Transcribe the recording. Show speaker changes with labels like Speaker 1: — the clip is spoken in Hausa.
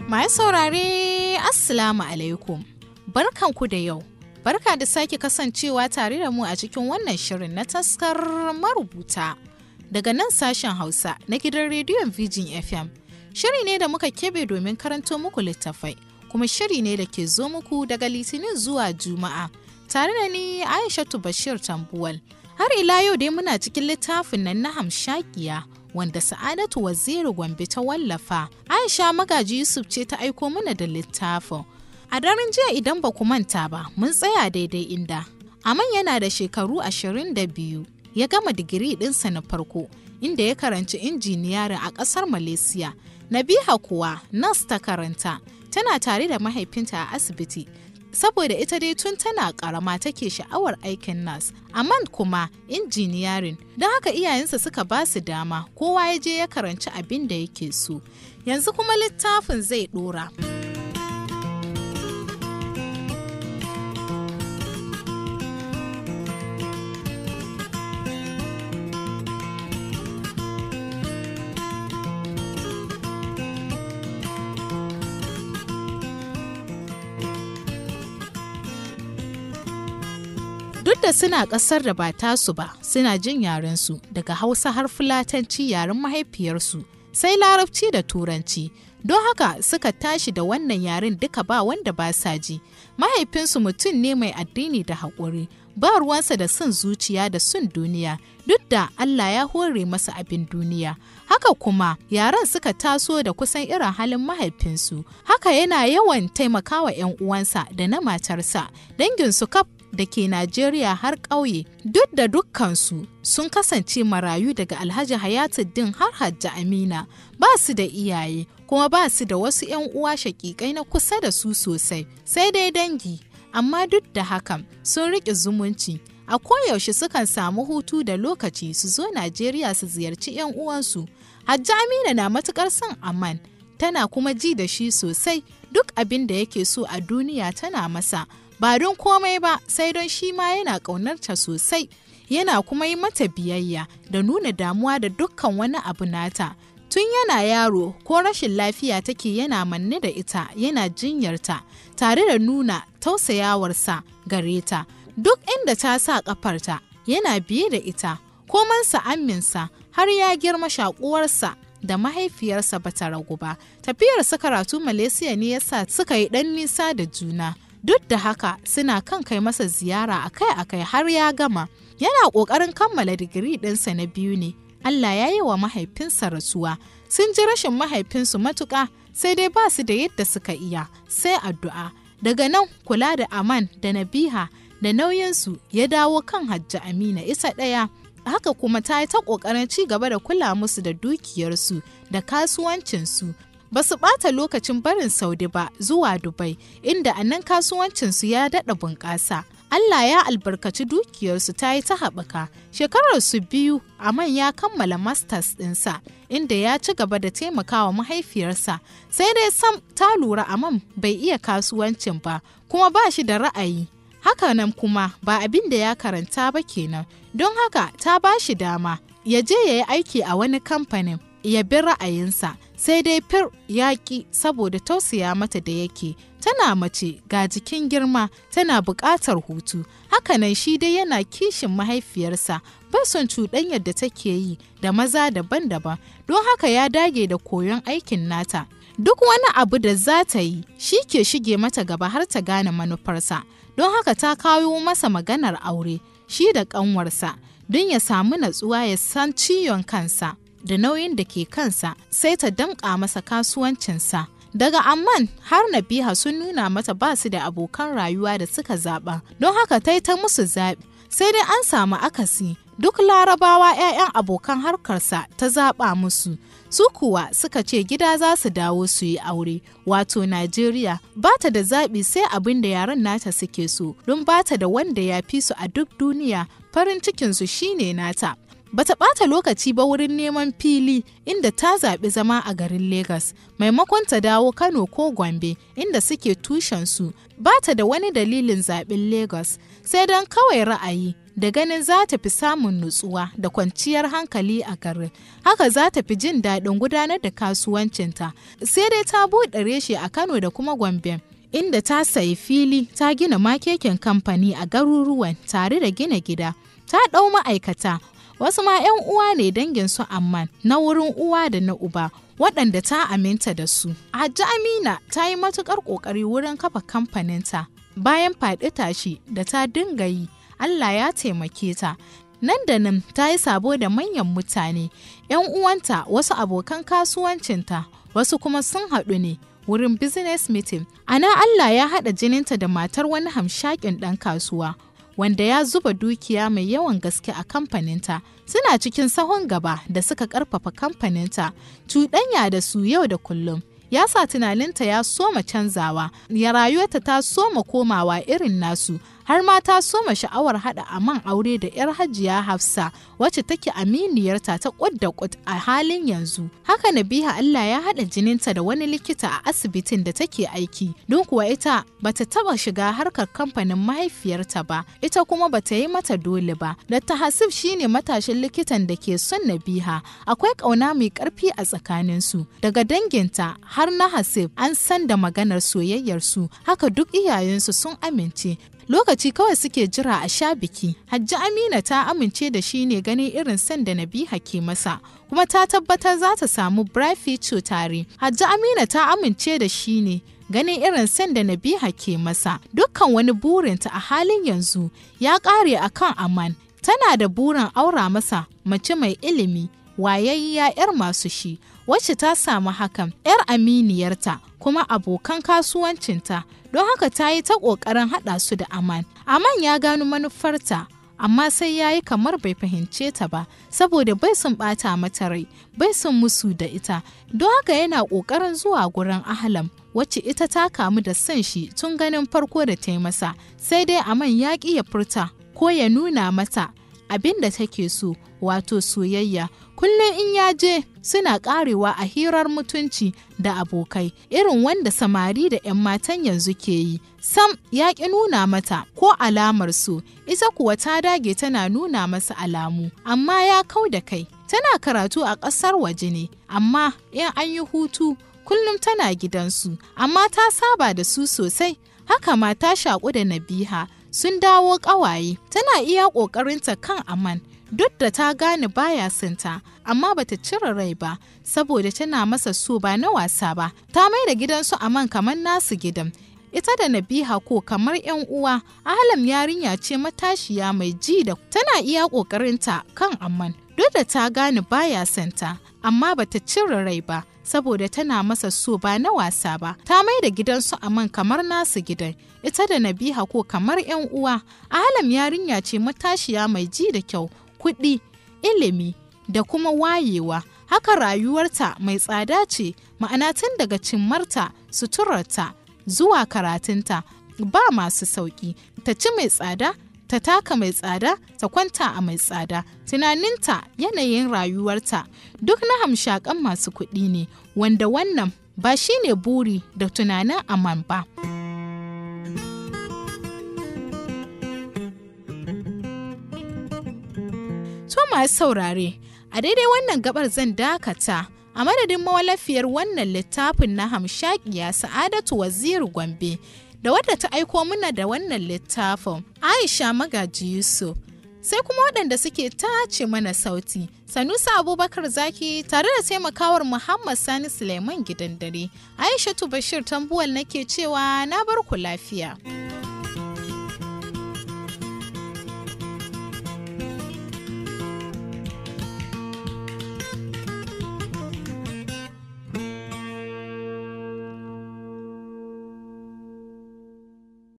Speaker 1: Masu saurare, Assalamu alaikum. Barkanku da yau. Barka da sake kasancewa tare da mu a cikin wannan shirin na taskar marubuta. Daga nan sashen Hausa na gidan rediyon Virgin FM. Shiri ne da muka kebe domin karanto muku littafai, kuma shiri ne da ke zo muku daga Litinin zuwa Juma'a. Tare da ni Aishatu Bashir Tambuwal. Har ila yau dai muna cikin littafin nan na Hamshakiya, wanda Sa'adatu Waziri Gombe ta wallafa. Aisha Magaji Yusuf ce ta aiko mana da littafin. A daren jiya idan ba ku manta ba, mun tsaya daidai inda. Aman yana da shekaru 22, ya gama digiri ɗinsa na farko, inda ya karanci injiniyarin a ƙasar Malaysia. Nabiha kuwa nas ta karanta, tana tare da mahaifinta a asibiti. Saboda ita dai tun tana karama take sha'awar aikin nas, Aman kuma injiniyarin, don haka iyayensa suka ba su dama kowa ya je ya karanci abin da yake so. Yanzu kuma littafin zai dora. Duk da suna ƙasar da ba tasu ba, suna jin yarensu daga Hausa har Fulatanci yaren mahaifiyarsu, sai Larabci da Turanci. Don haka suka tashi da wannan yaren duka ba wanda ba sa ji. Mahaifinsu mutum ne mai addini da haƙuri, ba ruwansa da son zuciya da son duniya, duk da Allah ya hore masa abin duniya. Haka kuma yaran suka taso da kusan irin halin mahaifinsu. Haka yana yawan taimakawa 'yan uwansa da na matarsa, danginsu kaf da ke Najeriya har ƙauye, duk da dukkansu sun kasance marayu daga Alhaji Hayatuddin har Hajji Amina, ba su da iyaye kuma ba su da wasu 'yan uwa shaƙiƙai na kusa da su sosai, sai dai dangi. Amma duk da hakan sun riƙe zumunci. A koyaushe sukan samu hutu da lokaci su zo Najeriya su ziyarci 'yan uwansu. Hajji Amina na matuƙar son Aman, tana kuma ji da shi sosai, duk abin da yake so a duniya tana masa. Ba don komai ba sai don shi ma yana ƙaunarta sosai, yana kuma yi mata biyayya da nuna damuwa da dukkan wani abu nata. Tun yana yaro ko rashin lafiya take yana manne da ita, yana jinyarta tare da nuna tausayawarsa gare ta. Duk inda ta sa ƙafarta yana biye da ita, komansa amminsa har ya girma shaƙuwarsa da mahaifiyarsa bata ragu ba. Tafiyarsa karatu Malaysia ne yasa suka yi ɗan nisa da juna. Duk da haka suna kan kai masa ziyara akai-akai har ya gama. Yana ƙoƙarin kammala digiri ɗinsa na biyu ne. Allah ya yi wa mahaifinsa rasuwa. Sun ji rashin mahaifinsu matuƙa, sai dai ba su da yadda suka iya, sai addu'a. Daga nan kula da Aman da Nabiha da nauyinsu ya dawo kan Hajji Amina isa ɗaya. Haka kuma ta yi ta ƙoƙarin ci gaba da kula musu da dukiyarsu da kasuwancinsu. Ba su ɓata lokacin barin Saudi ba zuwa Dubai, inda a nan kasuwancinsu ya daɗa bunƙasa. Allah ya albarkaci dukiyarsu ta yi ta haɓaka. Shekararsu biyu, Aman ya kammala masters ɗinsa, inda ya ci gaba da taimakawa mahaifiyarsa. Sai dai sam ta lura Aman bai iya kasuwancin ba, kuma ba shi da ra'ayi. Hakanan kuma ba abin da ya karanta ba kenan, don haka ta ba shi dama ya je ya yi aiki a wani kamfanin, ya bi ra'ayinsa. Sai dai fir ya ƙi saboda tausaya mata da yake, tana mace ga jikin girma, tana buƙatar hutu. Hakanan shi dai yana kishin mahaifiyarsa, bai son cuɗanyar da take yi da maza daban-daban, don haka ya dage da koyon aikin nata. Duk wani abu da za ta yi shi ke shige mata gaba har ta gane manufarsa, don haka ta kawo masa maganar aure, shi da ƙanwarsa, don ya samu natsuwa ya san ciwon kansa da nauyin da ke kansa, sai ta damƙa masa kasuwancinsa. Daga Amman har Nabiha sun nuna mata ba su da abokan rayuwa da suka zaɓa, don haka ta yi ta musu zaɓi. Sai dai an samu akasi, duk Larabawa 'ya'yan abokan harkarsa ta zaɓa musu. Su kuwa suka ce gida za su dawo su yi aure, wato Najeriya. Ba ta da zaɓi sai abin da yaran nata suke so, don ba ta da wanda ya fi su a duk duniya, farin cikinsu shine nata. Bata ɓata lokaci ba wurin neman fili, inda ta zaɓi zama a garin Legas maimakon ta dawo Kano ko Gombe inda suke tushensu. Ba ta da wani dalilin zaɓin Legas sai don kawai ra'ayi. da ganin za ta fi samun nutsuwa da kwanciyar hankali a garin. Haka za ta fi jin daɗin gudanar da kasuwancinta. Sai dai ta buɗe reshe a Kano da kuma Gombe, inda ta sayi fili ta gina makeken kamfani a garuruwan tare da gina gida. Ta ɗau ma'aikata, wasu ma 'yan uwa ne dangin su Amman na wurin uwa da na uba, waɗanda ta aminta da su. Hajji Amina ta yi matuƙar ƙoƙari wurin kafa kamfaninta. Bayan faɗi tashi da ta dinga yi, Allah ya taimake ta. Nan da nan ta yi sabo da manyan mutane, 'yan uwanta, wasu abokan kasuwancinta, wasu kuma sun haɗu ne wurin business meeting. A nan Allah ya haɗa jininta da matar wani hamshakin ɗan kasuwa, wanda ya zuba dukiya mai yawan gaske a kamfaninta. Suna cikin sahun gaba da suka ƙarfafa kamfaninta, cuɗanya da su yau da kullum ya sa tunaninta ya soma canzawa, ya rayuwarta ta soma komawa irin nasu, har ma ta soma sha'awar haɗa Aman aure da 'yar Hajiya Hafsa, wacce take aminiyarta ta ƙud da ƙud a halin yanzu. Haka Nabiha Allah ya haɗa jininta da wani likita a asibitin da take aiki, don kuwa ita bata taɓa shiga harkar kamfanin mahaifiyarta ba, ita kuma bata yi mata dole ba. Dr. Hasib shine matashin likitan da ke son Nabiha, akwai ƙauna mai ƙarfi a tsakaninsu, daga danginta har na Hasib an san da maganar soyayyarsu, haka duk iyayensu sun amince. Lokaci kawai suke jira a sha biki. Hajji Amina ta amince da shi ne ganin irin son da Nabiha ke masa, kuma ta tabbatar za ta samu bright future tare. Hajji Amina ta amince da shi ne ganin irin son da Nabiha ke masa. Dukkan wani burinta a halin yanzu ya ƙare a kan Aman. Tana da burin aura masa mace mai ilimi, wayayyiya, 'yar masu shi, wacce ta samu hakan 'yar aminiyarta kuma abokan kasuwancinta, don haka ta yi ta ƙoƙarin haɗa su da Aman. Aman ya gano manufarta, amma sai ya yi kamar bai fahimce ta ba, saboda bai son ɓata mata rai, bai son musu da ita, don haka yana ƙoƙarin zuwa gurin Ahlam, wacce ita ta kamu da son shi tun ganin farko da ta yi masa. Sai dai Aman ya ƙi ya furta ko ya nuna mata abin da take so, wato soyayya. Kullum in ya je suna karewa a hirar mutunci da abokai irin wanda samari da 'yan matan yanzu ke yi. Sam ya ƙi nuna mata ko alamar so, ita kuwa ta dage tana nuna masa alamu, amma ya kau da kai. Tana karatu a ƙasar waje ne, amma in an yi hutu kullum tana gidansu, amma ta saba da su sosai. Haka ma ta shaƙu da Nabiha, sun dawo ƙawaye. Tana iya ƙoƙarinta kan Aman, duk da ta gane baya son ta, amma bata cire rai ba, saboda tana masa so ba na wasa ba. Ta mai da gidansu Aman kamar nasu gidan. Ita da Nabiha ko kamar 'yan uwa. Ahlam yarinya ce matashiya mai ji da tana iya ƙoƙarinta kan Aman, duk da ta gane baya son ta, amma bata cire rai ba, saboda tana masa so ba na wasa ba. Ta mai da gidansu Aman kamar nasu gidan. Ita da Nabiha ko kamar 'yan uwa. Ahlam yarinya ce matashiya mai ji da kyau, kuɗi, ilimi da kuma wayewa. Haka rayuwarta mai tsada ce, ma'ana tun daga cimmarta, suturarta, zuwa karatunta, ba masu sauƙi. Ta ci mai tsada, ta taka mai tsada, ta kwanta a mai tsada. Tunaninta, yanayin rayuwarta duk na hamshakan masu kuɗi ne, wanda wannan ba shi ne buri da tunanin Aman ba. To masu saurare, a daidai wannan gabar zan dakata. A madadin mawallafiyar wannan littafin na hamshakiya Sa'adatu Waziri Gombe, da wadda ta aiko mana da wannan littafin, Aisha Magaji Yusuf, sai kuma waɗanda suke tace mana sauti, Sanusi Abubakar Zaki tare da taimakawar Muhammad Sani Suleiman Gidan Dare. Aishatu Bashir Tambuwal nake cewa na bar ku lafiya.